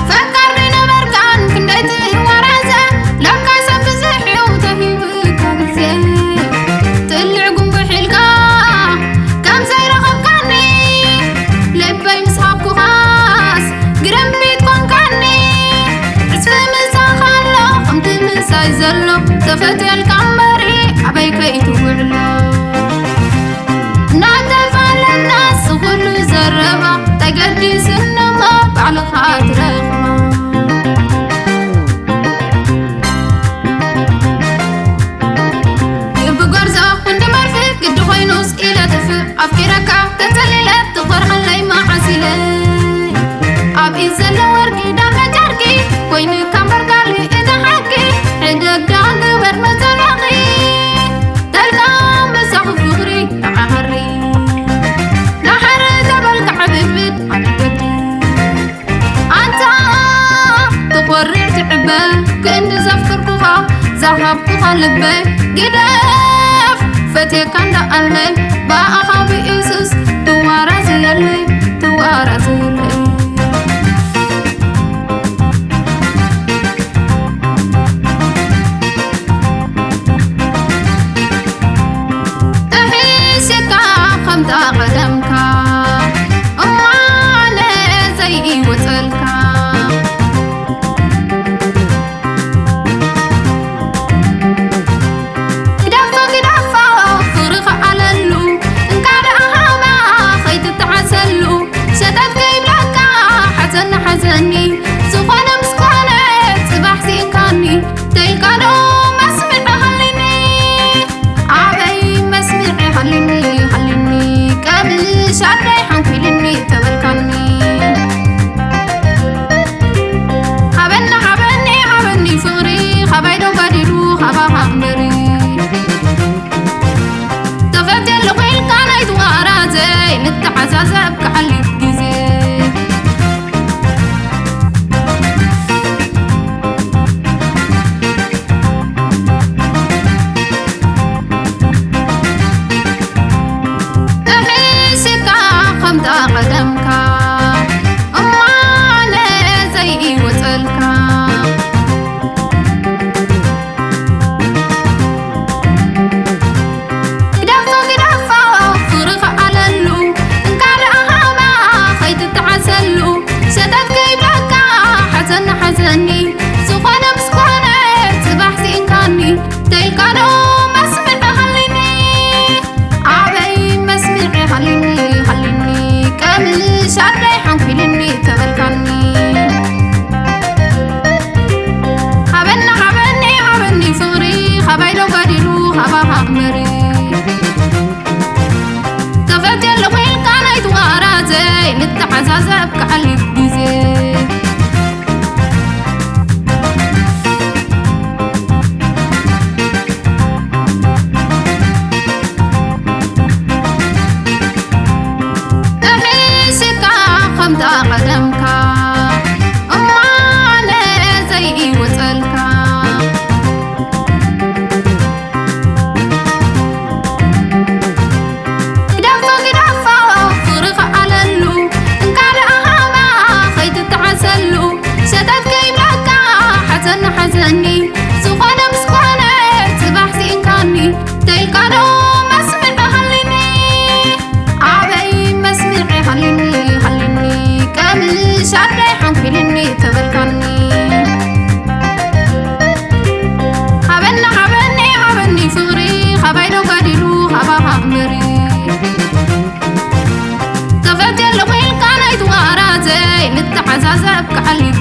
ፈቃር ነበርካን ክንደይ ትዋረዘ፣ ለካ ሰብ ብዙሕ እዩ ተሂብካ ግዜ። ጥልዕ ጉንቡሕ ኢልካ ከም ዘይረኸብካኒ፣ ልበይ ምስ ሃብኩኻስ ግርምቢት ኮንካኒ። ዕጽፊ ምሳኻ ኣሎ ከምቲ ምሳይ ዘሎ፣ ተፈትየልካ እምበሪ ኣበይ ከይትውዕሎ። እናተፋለጥናስ ኩሉ ዘረባ፣ እንታይ ገዲስኒ እሞ ባዕልኻ ትረኽባ። ልቢ ጎርዞ ክንዲ መርፍእ ግዲ ኮይኑስ ኢለ ጥፍእ፣ ኣፍቂረካ ተጸሊለ ትኾርዓለይ መዓስ ኢለ። ኣብ ኢድ ዘሎ ወርቂ ዳርጋ ጨርቂ፣ ኮይኑካ እምበር ካልእ እቲ ሓቂ፣ ሕደግ ዳኣ ግበር መዘለቒ። ተልካ ምሳኺ ፍቕሪ ንዓሃሪ፣ ዳሓር ተበልካ ዕብድብድ ኣብ ገዲ። ኣንታ ትኾርዕ ትዕበ፣ ክንዲ ዘፍቅርኩኻ፣ ዝሃብኩኻ ልበይ ግደፍ፣ ፈትየካ እንዳኣለይ፣ ብኣኻ ብኢየሱስ ትዋረስ የለይ፣ ትዋረስ የለይ። ተሒዝካ ከምታ ቀደምካ፣ እማነ ዘይወጸልካ። ግደፎ፣ ግደፎ፣ ፍቕሪ ክኣለሉ፣ እንካ ደኣ ሃባ ከይትተዓሰሉ። ሸተት ከይብለካ ሓዘኒ፣ ሓዘኒ፣ ዝኾነ ምስ ኮነ ጽባሕ ስኢንካኒ። ተይልካ ዶ መስምዒ ሃልኒ? ኣበይ መስምዒ ሃልኒ፣ ሃልኒ? ቀምሽ ኣደይ ሓንኪልኒ ተበልካኒ። ሃበኒ፣ ሃበኒ፣ ሃበኒ ፍቕሪ፣ ካባይ ዶ ጓዲሉ፣ ካባኻ እምበሪ። ተፈትየ ኣለኹ ኢልካ ናይ ትዋራዘይ፣ ንተዓዛዘብ ክሓልፍ ግዜ። ተሒዝካ ከምታ ቀደምካ፣ እማነ ዘይወጸልካ። ግደፎ፣ ግደፎ፣ ፍቕሪ ክኣለሉ፣ እንካ ደኣ ሃባ ከይትተዓሰሉ። ሸተት ከይብለካ ሓዘኒ፣ ሓዘኒ፣ ዝኾነ ምስ ኮነ ጽባሕ ስኢንካኒ። ተይልካ ዶ መስምዒ ሃልኒ? ኣበይ መስምዒ ሃልኒ፣ ሃልኒ? ቀምሽ ኣደይ ሓንኪልኒ ተበልካኒ። ሃበኒ፣ ሃበኒ፣ ሃበኒ ፍቕሪ፣ ካባይ ዶ ጓዲሉ፣ ካባኻ እምበሪ። ተፈትየ ኣለኹ ኢልካ ናይ ትዋራዘይ፣ ንተዓዛዘብ ክሓልፍ ግዜ። ተሒዝካ ከምታ ቀደምካ፣ እማነ ዘይወጸልካ። ግደፎ፣ ግደፎ፣ ፍቕሪ ክኣለሉ፣ እንካ ደኣ ሃባ ከይትተዓሰሉ። ሸተት ከይብለካ ሓዘኒ፣ ሓዘኒ፣ ዝኾነ ምስ ኮነ ጽባሕ ስኢንካኒ። ተይልካ ዶ መስምዒ ሃልኒ? ኣበይ መስምዒ ሃልኒ፣ ሃልኒ? ቀምሽ ኣደይ ሓንኪልኒ ተበልካኒ። ሃበኒ፣ ሃበኒ፣ ሃበኒ ፍቕሪ፣ ካባይ ዶ ጓዲሉ፣ ካባኻ እምበሪ። ተፈትየ ኣለኹ ኢልካ ናይ ትዋራዘይ፣ ንተዓዛዘብ ክሓልፍ